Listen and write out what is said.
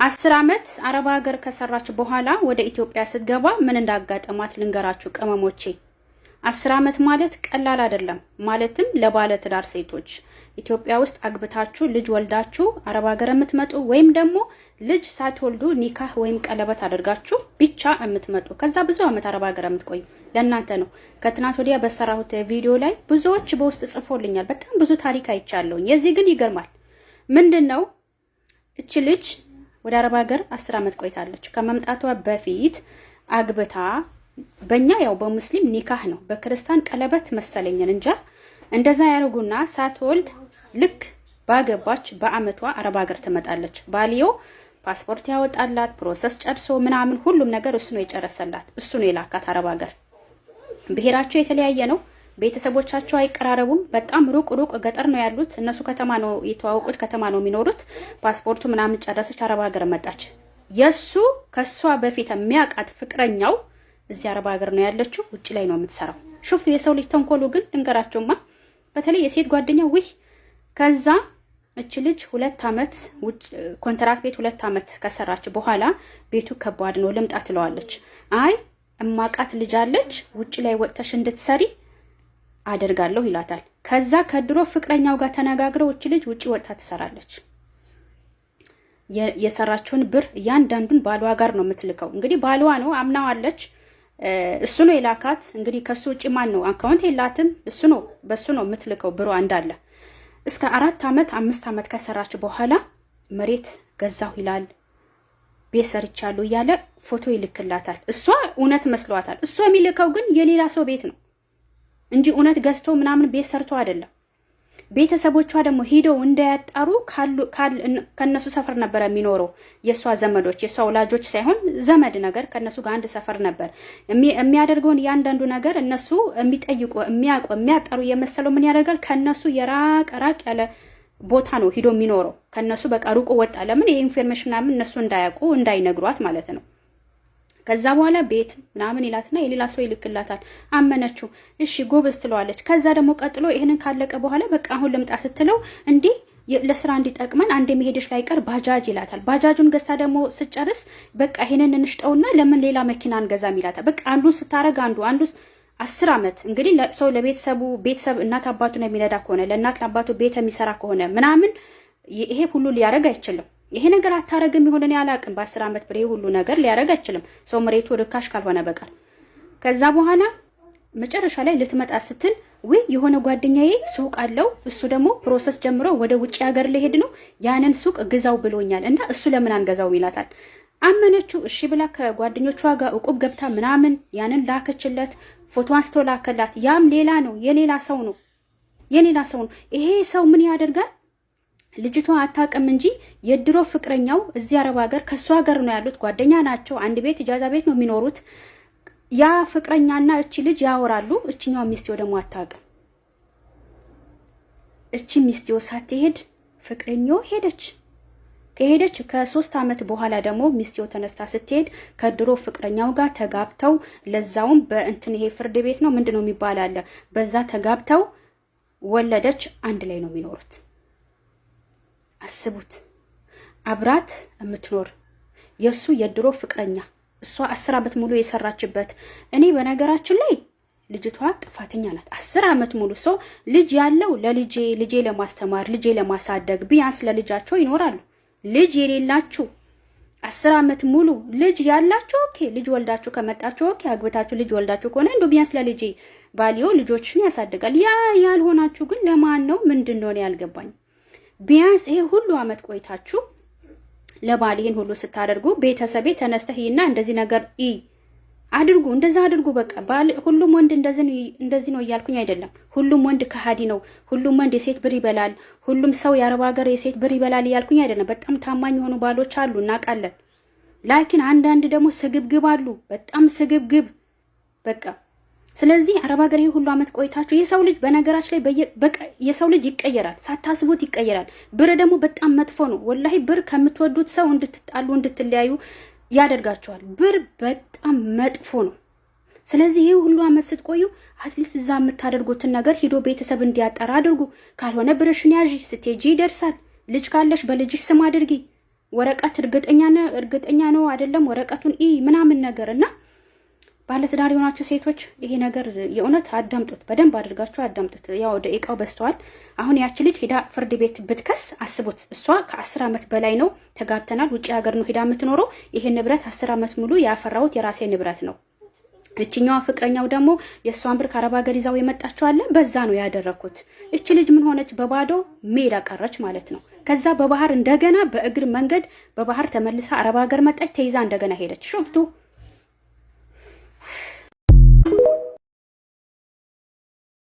10 ዓመት አረብ ሀገር ከሰራች በኋላ ወደ ኢትዮጵያ ስትገባ ምን እንዳጋጠማት ልንገራችሁ ቅመሞቼ። 10 ዓመት ማለት ቀላል አይደለም። ማለትም ለባለ ትዳር ሴቶች፣ ኢትዮጵያ ውስጥ አግብታችሁ ልጅ ወልዳችሁ አረብ ሀገር የምትመጡ ወይም ደግሞ ልጅ ሳትወልዱ ኒካህ ወይም ቀለበት አድርጋችሁ ብቻ የምትመጡ፣ ከዛ ብዙ ዓመት አረብ ሀገር የምትቆዩ ለእናንተ ነው። ከትናንት ወዲያ በሰራሁት ቪዲዮ ላይ ብዙዎች በውስጥ ጽፎልኛል። በጣም ብዙ ታሪክ አይቻለሁኝ። የዚህ ግን ይገርማል። ምንድን ነው? እች ልጅ ወደ አረብ ሀገር 10 ዓመት ቆይታለች። ከመምጣቷ በፊት አግብታ፣ በእኛ ያው በሙስሊም ኒካህ ነው፣ በክርስቲያን ቀለበት መሰለኝን እንጃ፣ እንደዛ ያደርጉና ሳትወልድ ልክ ባገባች በአመቷ አረብ ሀገር ትመጣለች። ባልየው ፓስፖርት ያወጣላት፣ process ጨርሶ ምናምን ሁሉም ነገር እሱ ነው የጨረሰላት፣ እሱ ነው የላካት አረብ ሀገር። ብሔራቸው የተለያየ ነው። ቤተሰቦቻቸው አይቀራረቡም። በጣም ሩቅ ሩቅ ገጠር ነው ያሉት። እነሱ ከተማ ነው የተዋወቁት፣ ከተማ ነው የሚኖሩት። ፓስፖርቱ ምናምን ጨረሰች፣ አረብ ሀገር መጣች። የሱ ከሷ በፊት የሚያውቃት ፍቅረኛው እዚህ አረብ ሀገር ነው ያለችው፣ ውጭ ላይ ነው የምትሰራው። شوف የሰው ልጅ ተንኮሉ ግን ልንገራችሁማ፣ በተለይ የሴት ጓደኛ ውይ። ከዛ እች ልጅ 2 ዓመት ኮንትራት ቤት 2 ዓመት ከሰራች በኋላ ቤቱ ከባድ ነው፣ ልምጣ ትለዋለች። አይ፣ እማቃት ልጅ አለች፣ ውጭ ላይ ወጥተሽ እንድትሰሪ አደርጋለሁ ይላታል። ከዛ ከድሮ ፍቅረኛው ጋር ተነጋግረው እች ልጅ ውጭ ወጥታ ትሰራለች። የሰራችውን ብር እያንዳንዱን ባሏ ጋር ነው የምትልከው። እንግዲህ ባሏ ነው፣ አምናዋለች። እሱ ነው የላካት። እንግዲህ ከሱ ውጭ ማን ነው? Account የላትም። እሱ ነው፣ በሱ ነው የምትልከው ብሯ እንዳለ። እስከ 4 ዓመት 5 ዓመት ከሰራች በኋላ መሬት ገዛሁ ይላል፣ ቤት ሰርቻለሁ እያለ ፎቶ ይልክላታል። እሷ እውነት መስሏታል። እሷ የሚልከው ግን የሌላ ሰው ቤት ነው እንጂ እውነት ገዝቶ ምናምን ቤት ሰርቶ አይደለም። ቤተሰቦቿ ደግሞ ሂደው እንዳያጣሩ ከነሱ ሰፈር ነበር የሚኖረው። የእሷ ዘመዶች፣ የእሷ ወላጆች ሳይሆን ዘመድ ነገር ከነሱ ጋር አንድ ሰፈር ነበር። የሚያደርገውን እያንዳንዱ ነገር እነሱ የሚጠይቁ፣ የሚያውቁ፣ የሚያጣሩ የመሰለው ምን ያደርጋል? ከነሱ የራቅ ራቅ ያለ ቦታ ነው ሂዶ የሚኖረው። ከነሱ በቃ ሩቆ ወጣ። ለምን? ይሄ information ምናምን እነሱ እንዳያውቁ፣ እንዳይነግሯት ማለት ነው። ከዛ በኋላ ቤት ምናምን ይላትና የሌላ ሰው ይልክላታል። አመነችው። እሺ ጎበዝ ትለዋለች። ከዛ ደግሞ ቀጥሎ ይህንን ካለቀ በኋላ በቃ አሁን ልምጣ ስትለው እንዲህ ለስራ እንዲጠቅመን አንድ የመሄድሽ ላይ ቀር ባጃጅ ይላታል። ባጃጁን ገዝታ ደግሞ ስጨርስ በቃ ይሄንን እንሽጠውና ለምን ሌላ መኪና አንገዛም ይላታል። በቃ አንዱን ስታረግ አንዱ አንዱ 10 ዓመት። እንግዲህ ሰው ለቤተሰቡ፣ ቤተሰብ እናት አባቱን የሚረዳ ከሆነ፣ ለእናት ለአባቱ ቤት የሚሰራ ከሆነ ምናምን ይሄ ሁሉ ሊያደርግ አይችልም። ይሄ ነገር አታረግም ይሆን እኔ አላቅም። በ10 ዓመት ብር ይሄ ሁሉ ነገር ሊያደርግ አይችልም ሰው መሬቱ ርካሽ ካልሆነ በቀር። ከዛ በኋላ መጨረሻ ላይ ልትመጣ ስትል ውይ፣ የሆነ ጓደኛዬ ሱቅ አለው፣ እሱ ደግሞ process ጀምሮ ወደ ውጭ ሀገር ሊሄድ ነው፣ ያንን ሱቅ ግዛው ብሎኛል እና እሱ ለምን አንገዛውም ይላታል። አመነችው። እሺ ብላ ከጓደኞቿ ጋር እቁብ ገብታ ምናምን ያንን ላከችለት። ፎቶ አንስቶ ላከላት። ያም ሌላ ነው፣ የሌላ ሰው ነው፣ የሌላ ሰው ነው። ይሄ ሰው ምን ያደርጋል? ልጅቷ አታውቅም እንጂ የድሮ ፍቅረኛው እዚህ አረብ ሀገር ከእሷ ጋር ነው ያሉት፣ ጓደኛ ናቸው። አንድ ቤት ኢጃዛ ቤት ነው የሚኖሩት። ያ ፍቅረኛና እቺ ልጅ ያወራሉ። እችኛዋ ሚስቴው ደግሞ አታውቅም። እቺ ሚስቴው ሳትሄድ ፍቅረኛው ሄደች። ከሄደች ከ3 ዓመት በኋላ ደግሞ ሚስቴው ተነስታ ስትሄድ ከድሮ ፍቅረኛው ጋር ተጋብተው፣ ለዛውም በእንትን ይሄ ፍርድ ቤት ነው ምንድን ነው የሚባል አለ፣ በዛ ተጋብተው ወለደች። አንድ ላይ ነው የሚኖሩት። አስቡት፣ አብራት የምትኖር የእሱ የድሮ ፍቅረኛ፣ እሷ 10 ዓመት ሙሉ የሰራችበት። እኔ በነገራችን ላይ ልጅቷ ጥፋተኛ ናት። 10 ዓመት ሙሉ ሰው ልጅ ያለው ለልጄ፣ ልጄ ለማስተማር፣ ልጄ ለማሳደግ ቢያንስ ለልጃቸው ይኖራሉ። ልጅ የሌላችሁ 10 ዓመት ሙሉ፣ ልጅ ያላችሁ okay፣ ልጅ ወልዳችሁ ከመጣችሁ okay፣ አግብታችሁ ልጅ ወልዳችሁ ከሆነ እንዶ ቢያንስ ለልጄ ባልዮ ልጆችን ያሳድጋል። ያ ያልሆናችሁ ግን ለማን ነው፣ ምንድን ነው ያልገባኝ። ቢያንስ ይሄ ሁሉ አመት ቆይታችሁ ለባል ይሄን ሁሉ ስታደርጉ ቤተሰቤ ተነስተህ ይና እንደዚህ ነገር ኢ አድርጉ፣ እንደዛ አድርጉ። በቃ ባል፣ ሁሉም ወንድ እንደዚህ ነው እያልኩኝ አይደለም። ሁሉም ወንድ ከሃዲ ነው፣ ሁሉም ወንድ የሴት ብር ይበላል፣ ሁሉም ሰው የአረብ ሀገር የሴት ብር ይበላል እያልኩኝ አይደለም። በጣም ታማኝ የሆኑ ባሎች አሉ፣ እናውቃለን። لكن አንዳንድ ደግሞ ስግብግብ አሉ፣ በጣም ስግብግብ በቃ። ስለዚህ አረብ ሀገር ይሄ ሁሉ አመት ቆይታችሁ፣ የሰው ልጅ በነገራችን ላይ በቃ የሰው ልጅ ይቀየራል፣ ሳታስቡት ይቀየራል። ብር ደግሞ በጣም መጥፎ ነው። ወላሂ ብር ከምትወዱት ሰው እንድትጣሉ፣ እንድትለያዩ ያደርጋችኋል። ብር በጣም መጥፎ ነው። ስለዚህ ይህ ሁሉ አመት ስትቆዩ at least እዛ የምታደርጉትን ነገር ሂዶ ቤተሰብ እንዲያጠራ አድርጉ። ካልሆነ ብርሽን ያዢ፣ ስትሄጂ ይደርሳል። ልጅ ካለሽ በልጅሽ ስም አድርጊ። ወረቀት እርግጠኛ ነው አይደለም፣ ወረቀቱን ምናምን ነገር። እና ባለትዳር የሆናችሁ ሴቶች ይሄ ነገር የእውነት አዳምጡት፣ በደንብ አድርጋችሁ አዳምጡት። ያው ደቂቃው በዝተዋል። አሁን ያቺ ልጅ ሄዳ ፍርድ ቤት ብትከስ አስቡት። እሷ ከ10 ዓመት በላይ ነው ተጋብተናል፣ ውጭ ሀገር ነው ሄዳ የምትኖረው። ይሄ ንብረት 10 ዓመት ሙሉ ያፈራሁት የራሴ ንብረት ነው። እችኛዋ ፍቅረኛው ደግሞ የእሷን ብር ከአረብ ሀገር ይዛው የመጣችው አለ፣ በዛ ነው ያደረኩት። እች ልጅ ምን ሆነች? በባዶ ሜዳ ቀረች ማለት ነው። ከዛ በባህር እንደገና በእግር መንገድ በባህር ተመልሳ አረብ ሀገር መጣች። ተይዛ እንደገና ሄደች። شفتوا።